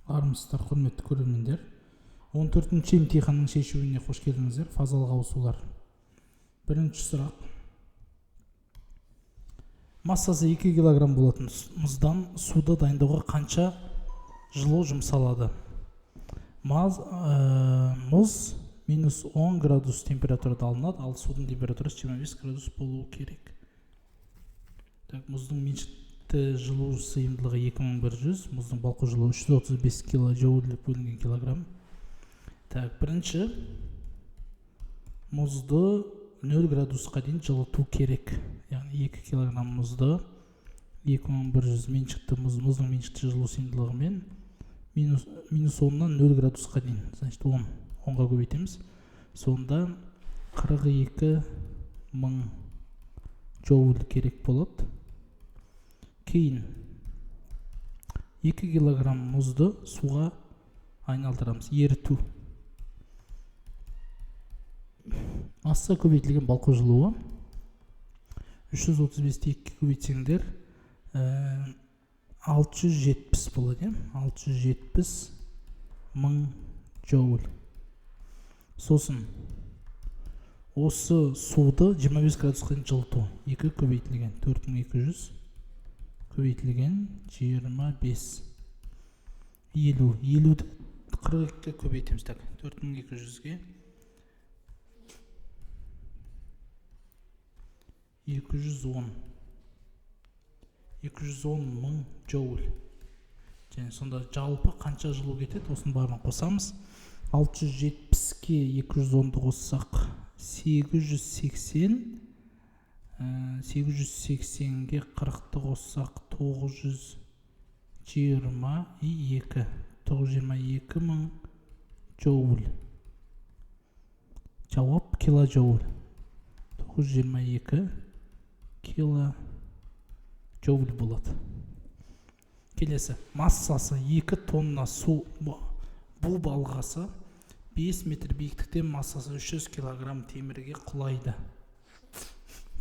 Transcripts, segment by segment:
Армысыздар, құрметті көрермендер. 14-ші емтиханның шешуіне қош келдіңіздер. Фазалық ауысулар. Бірінші сұрақ. Массасы 2 килограмм болатын мұздан суды дайындауға қанша жылу жұмсалады? Мұз минус 10 градус температурада алынады, ал судың температурасы 25 градус болуы керек. Так, мұздың меншікті жылу сыйымдылығы 2100, мұздың балқу жылуы 335 килоджоуль бөлінген килограмм. Так, бірінші мұзды 0 градусқа дейін жылыту керек. Яғни 2 килограмм мұзды 2100 меншікті мұздың меншікті жылу сыйымдылығымен минус 10-нан 0 градусқа дейін, значит 10-ға көбейтеміз. Сонда 42 мың джоуль керек болады. Кейін 2 килограмм мұзды суға айналдырамыз, еріту. Масса көбейтілген балқу жылуы 335-ті 2-ге көбейтсеңдер, 670 болады, 670 мың джоуль. Сосын осы суды 25 градусқа дейін жылыту. 2 көбейтілген 4200 көбейтілген 25. Елу. Елуді 42-ге көбейтеміз. Так, 4200-ге 210. 210 мың джоуль. Және сонда жалпы қанша жылу кетеді? Осының барлығын қосамыз. 670-ке 210-ды қоссақ, 880, 880-ге 40-ты қоссақ, 922. 922 мың джоуль. Жауап килоджоуль. 922 килоджоуль болады. Келесі, массасы 2 тонна су бу балғасы 5 метр биіктіктен массасы 300 килограмм темірге құлайды.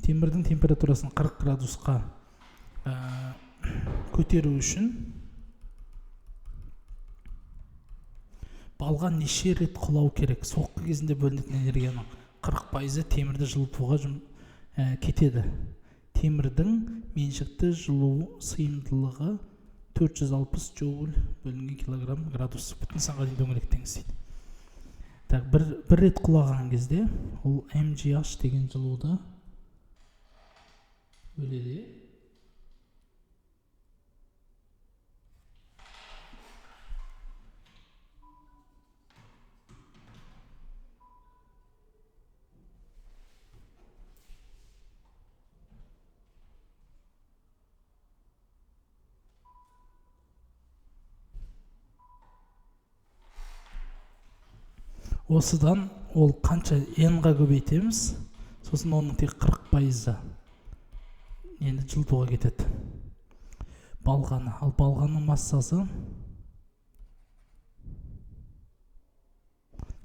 Темірдің температурасын 40 градусқа көтеру үшін балға неше рет құлау керек? Соққы кезінде бөлінетін энергияның 40% темірді жылытуға кетеді. Темірдің меншікті жылу сыйымдылығы 460 джоуль бөлінген килограмм градус. Бүтін санға дейін дөңгелектеңіз дейді. Так, бір рет құлаған кезде ол MGH деген жылуды бөледі. Осыдан ол қанша n-ға көбейтеміз, сосын оның тек 40% енді жылытуға кетеді. Балғаны. Ал балғаның массасы,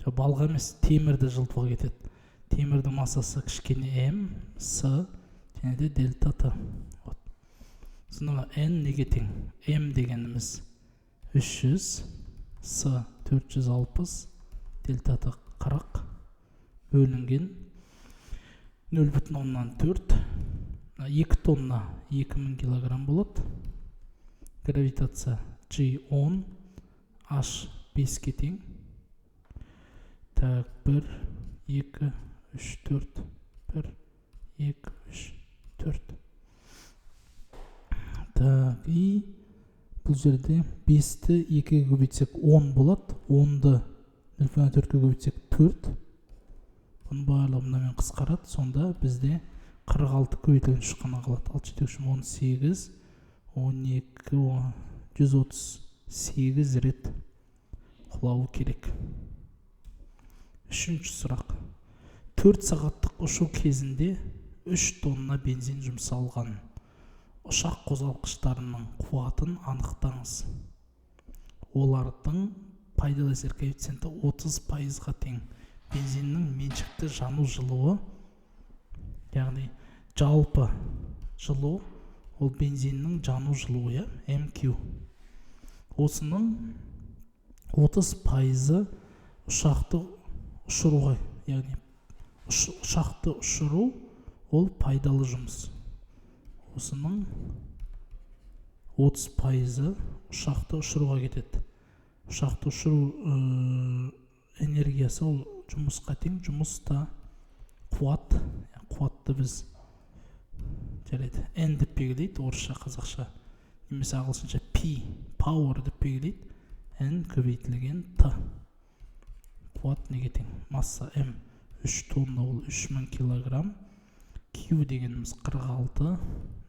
жоқ, балға емес, темірді жылытуға кетеді. Темірдің массасы кішкене m, s және де дельта т. Вот. Сонда мына n неге тең? M дегеніміз 300, s 460, дельта т 40 бөлінген нөл бүтін оннан төрт, екі тонна 2000 килограмм болады. Гравитация G 10, H 5-ке тең. Так, 1, 2, 3, 4, 1, 2, 3, 4. Так, и бұл жерде 5-ті 2-ге көбейтсек 10 болады. 10-ды нөл бүтін оннан төртке көбейтсек 4. Бұның барлығы мынамен қысқарады. Сонда бізде 46 көбейтілген 3 қана қалады. Алты жеті үш он сегіз, он екі, жүз отыз сегіз рет құлауы керек. Үшінші сұрақ. 4 сағаттық ұшу кезінде 3 тонна бензин жұмсалған. Ұшақ қозғалтқыштарының қуатын анықтаңыз. Олардың пайдалы әсер коэффициенті 30%-ға тең. Бензиннің меншікті жану жылуы, яғни жалпы жылу, ол бензиннің жану жылуы, иә, MQ. Осының 30% ұшақты ұшыруға, яғни ұшақты ұшыру ол пайдалы жұмыс. Осының 30% ұшақты ұшыруға кетеді. Ұшақты ұшыру энергиясы ол жұмысқа тең, жұмыста қуат, қуатты біз жарайды N деп белгілейді, орысша, қазақша немесе ағылшынша P, power деп белгілейді. N көбейтілген T. Қуат неге тең? Масса М 3 тонна, ол 3000 килограмм. Q дегеніміз 46,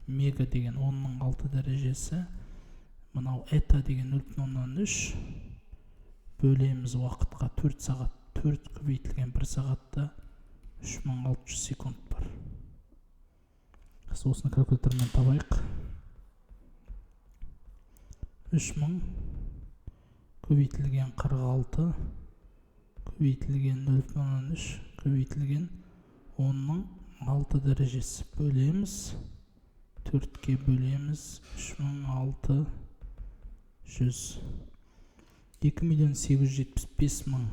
мега деген 10-ның 6 дәрежесі. Мынау эта деген 0,3 бөлеміз уақытқа 4 сағат, 4 көбейтілген 1 сағатта 3600 секунд бар. Осыны калькулятормен табайық. 3000 көбейтілген 46 көбейтілген 0,3 көбейтілген 10-ның 6 дәрежесі бөлеміз 4-ке бөлеміз 3600. 2 миллион 875 мың,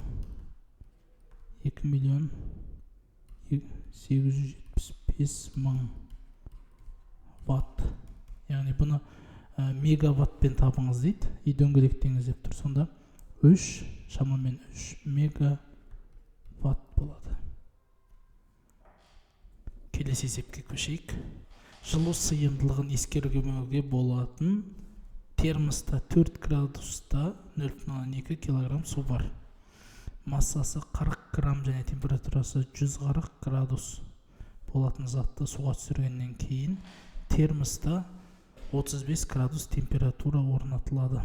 2 миллион 875 мың ватт. Яғни бұны мегаваттпен табыңыз дейді, и дөңгелектеңіз деп тұр. Сонда 3, шамамен 3 мегаватт болады. Келесі есепке көшейік. Жылу сыйымдылығын ескермеуге болатын термоста 4 градуста 0,2 килограмм су бар. Массасы 40 грамм және температурасы 140 градус болатын затты суға түсіргеннен кейін термоста 35 градус температура орнатылады.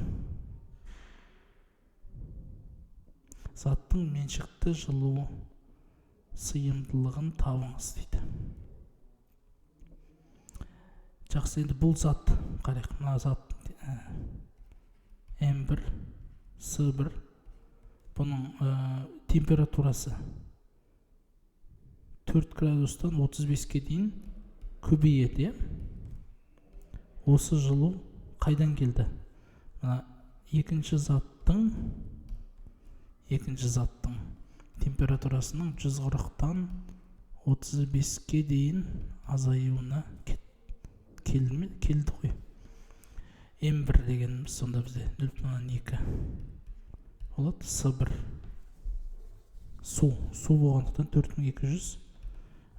Заттың меншікті жылу сыйымдылығын табыңыз дейді. Жақсы, енді бұл зат қарайық. Мына зат М1, С1, бұның температурасы 4 градустан 35-ке дейін көбейеді, иә? Осы жылу қайдан келді? Мына екінші заттың температурасының 140-тан 35-ке дейін азаюына келді ғой. М1 дегеніміз сонда бізде 0,2 болады. С1 су болғандықтан 4200,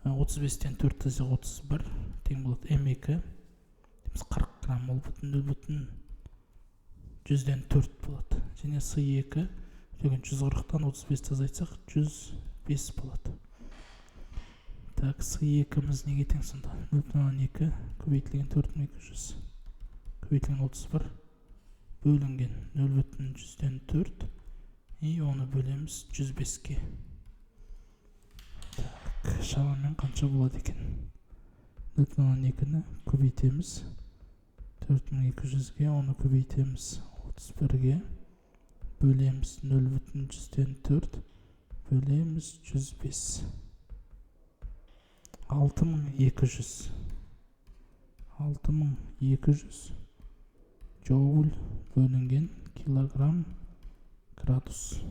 35-тен 4 десек 31 тең болады. М2 біз 40 грамм, ол бүтін 0,04 болады. Және С2 деген 140-тан 35 азайтсақ 105 болады. Так, С2-міз неге тең сонда? 0,2 көбейтілген 4200 көбейтілген 31 бөлінген 0,04 и оны бөлеміз 105-ке. Так, шамамен қанша болады екен? 0,2-ні көбейтеміз 4200-ге, оны көбейтеміз 31-ге, бөлеміз 0,04, бөлеміз 105. 6200. 6200 джоуль бөлінген килограмм градус.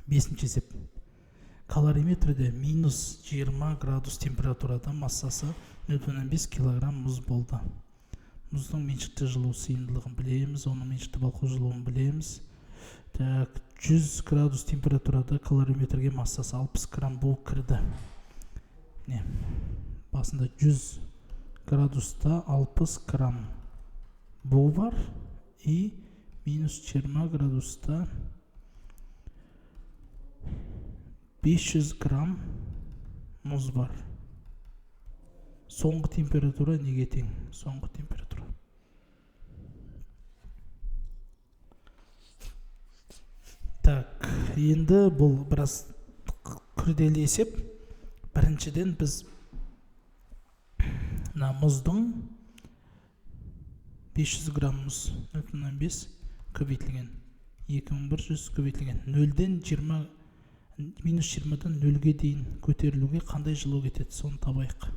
Бесінші есеп. Калориметрде минус 20 градус температурада массасы 0,5 килограмм мұз болды. Мұздың меншікті жылу сыйымдылығын білеміз, оның меншікті балқу жылуын білеміз. Так, 100 градус температурада калориметрге массасы 60 грамм бу кірді. Не, басында 100 градуста 60 грамм бу бар и минус 20 градуста 500 грамм мұз бар. Соңғы температура неге тең? Соңғы температура. Так, енді бұл біраз күрделі есеп. Біріншіден біз мына мұздың 500 грамм мұз 0,5 көбейтілген 2100 көбейтілген 0-ден 20 минус 20-дан 0-ге дейін көтерілуге қандай жылу кетеді, соны табайық.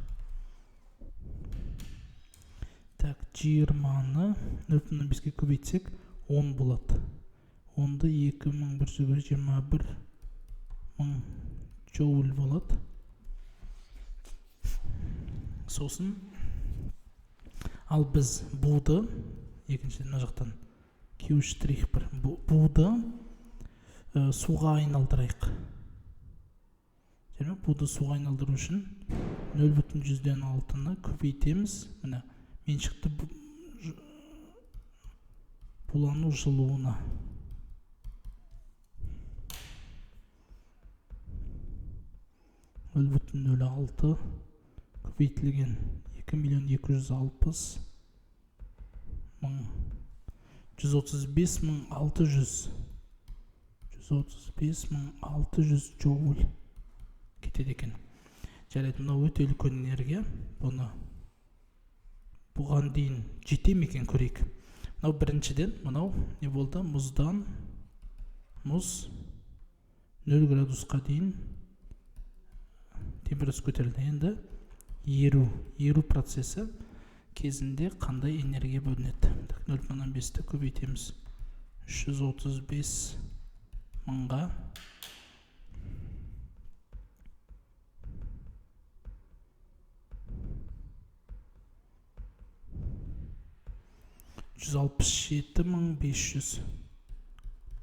Так, 20-ны 0,5-ке көбейтсек 10 болады. Онды 2121 мың джоуль болады. Сосын ал біз буды екіншіден мына жақтан Q штрих 1 буды суға айналдырайық. Және буды суға айналдыру үшін 0,6-ны көбейтеміз. Міне меншікті булану жылуына. 0,06 көбейтілген 2 260 000 135 600 135 600 джоуль кетеді екен. Жарайды, мынау өте үлкен энергия. Бұны бұған дейін жете ме екен көрейік. Мынау біріншіден, мынау не болды? Мұздан мұз 0 градусқа дейін температурасы көтерілді. Енді еру процесі кезінде қандай энергия бөлінеді? Так, 0,5-ті көбейтеміз. 335 мыңға 167 500.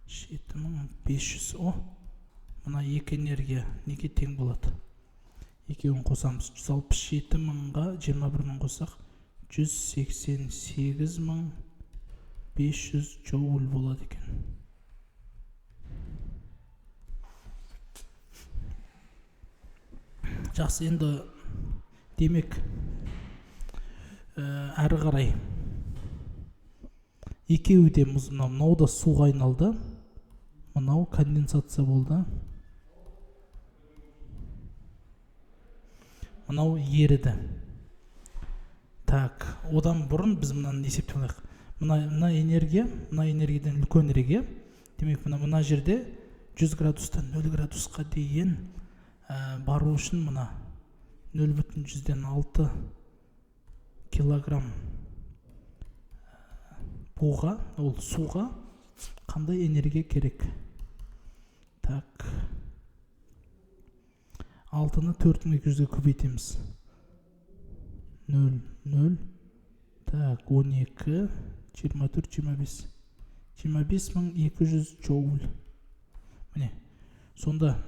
7500. О, мына екі энергия неге тең болады? Екеуін қосамыз. 167 мыңға 21 мың қоссақ, 188 500 джоуль болады екен. Жақсы, енді демек, әрі қарай екеуі де мұз, мынау да суға айналды, мынау конденсация болды, мынау еріді. Так, одан бұрын біз мынаны есептеп алайық. Мына энергия, мына энергиядан үлкенірек, иә? Демек, мына жерде 100 градустан 0 градусқа дейін бару үшін мына 0,6 килограмм буға, ол суға қандай энергия керек? Так, алтыны 4200-ге көбейтеміз. 0, 0, так, 12, 24, 25. 25200 джоуль. Міне, сонда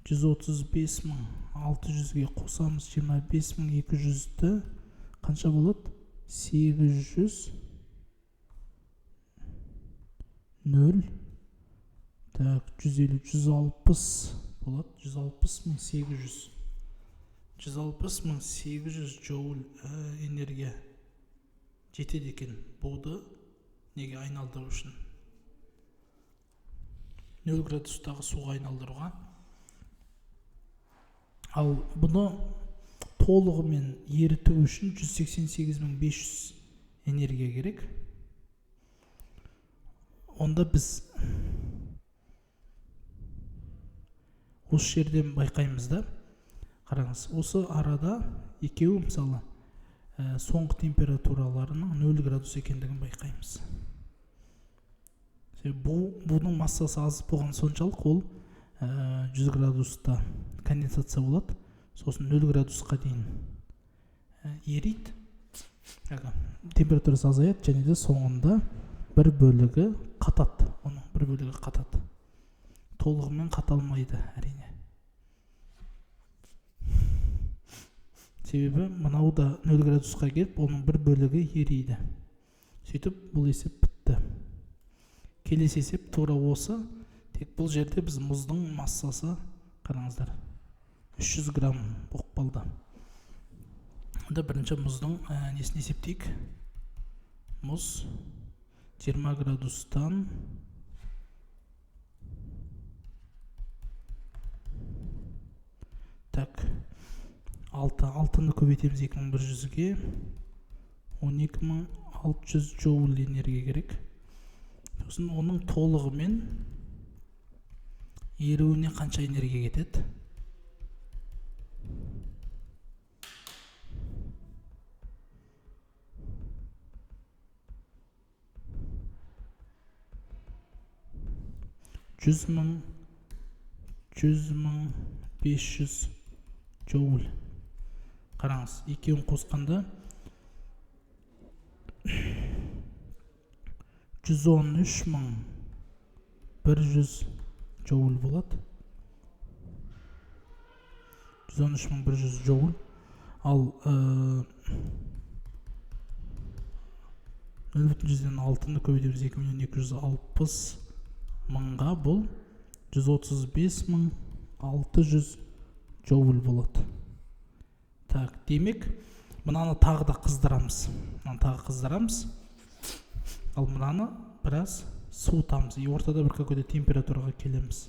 135600-ге қосамыз 25200-ді, қанша болады? 800, 0, так, 150, 160 болады. 160800. 160800 джоуль энергия жетеді екен буды неге айналдыру үшін? 0 градустағы суға айналдыруға. Ал бұны толығымен еріту үшін 188500 энергия керек. Онда біз осы жерден байқаймыз да. Қараңыз, осы арада екеуі мысалы, соңғы температураларының 0 градус екендігін байқаймыз. Себебі будың массасы аз болған соншалық, ол 100 градуста конденсация болады, сосын 0 градусқа дейін ериді, температурасы азаяды және де соңында бір бөлігі қатады, оның бір бөлігі қатады. Толығымен қата алмайды әрине. Себебі мынау да 0 градусқа келіп, оның бір бөлігі ериді. Сөйтіп бұл есеп бітті. Келесі есеп тура осы, тек бұл жерде біз мұздың массасы, қараңыздар, 300 грамм болып қалды. Онда бірінші мұздың несін есептейік. Мұз 20 градустан так, алтыны көбейтеміз 2100-ге, 12600 джоуль энергия керек. Сосын оның толығымен еруіне қанша энергия кетеді? 100 мың, 100 мың 500 джоуль. Қараңыз, екеуін қосқанда 113 мың 100 джоуль болады. 113 мың 100 джоуль. Ал 0,6-ны көбейтеміз 2 260 мыңға, бұл 135 мың 600 джоуль болады. Так, демек, мынаны тағы да қыздырамыз. Мынаны тағы қыздырамыз. Ал мынаны біраз суытамыз. И ортада бір какой-то температураға келеміз.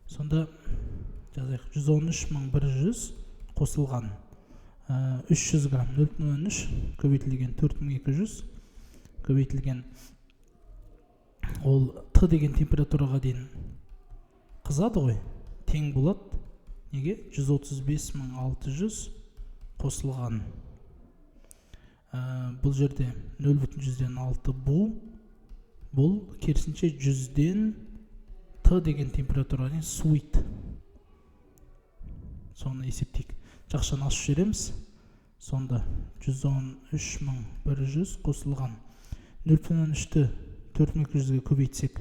Сонда жазайық, 113 мың 100 қосылған 300 грамм 0,3 көбейтілген 4200 көбейтілген ол Т деген температураға дейін қызады ғой, тең болады. Неге? 135 мың 600 қосылған бұл жерде 0,6 бұл керісінше 100-ден Т деген температураға дейін суиды. Соны есептейік. Жақшаны ашып жібереміз. Сонда 113 мың 100 қосылған 0,3-ті 4200-ге көбейтсек,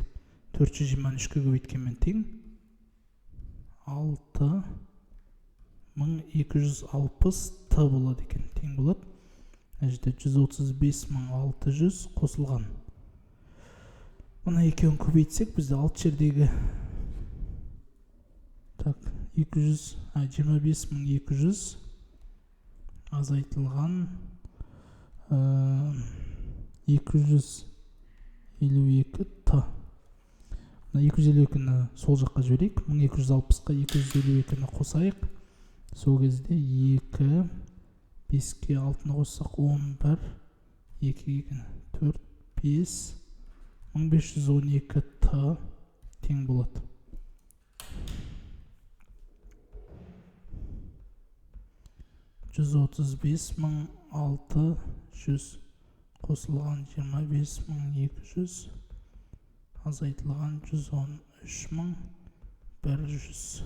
423-ке көбейткенмен тең 6260 Т болады екен, тең болады. Мына жерде 135 мың 600 қосылған. Мына екеуін көбейтсек, бізде алты жердегі так 25 мың 200 азайтылған 252 Т. Мына 252-ні сол жаққа жіберейік. 1260-қа 252-ні қосайық. Сол кезде 2, 5-ке 6-ны қоссақ 11, 2-ге 4, 5, 1512 Т тең болады. 135 мың 600 қосылған 25 мың 200 азайтылған 113 мың 100,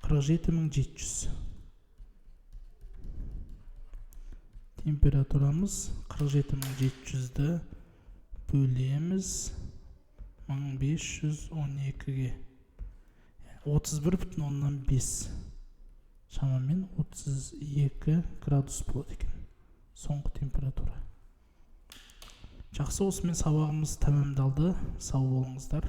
47 мың 700. Температурамыз 47 мың 700-ді бөлеміз 1512-ге. 31,5, шамамен 32 градус болады екен соңғы температура. Жақсы, осымен сабағымыз тәмамдалды. Сау болыңыздар.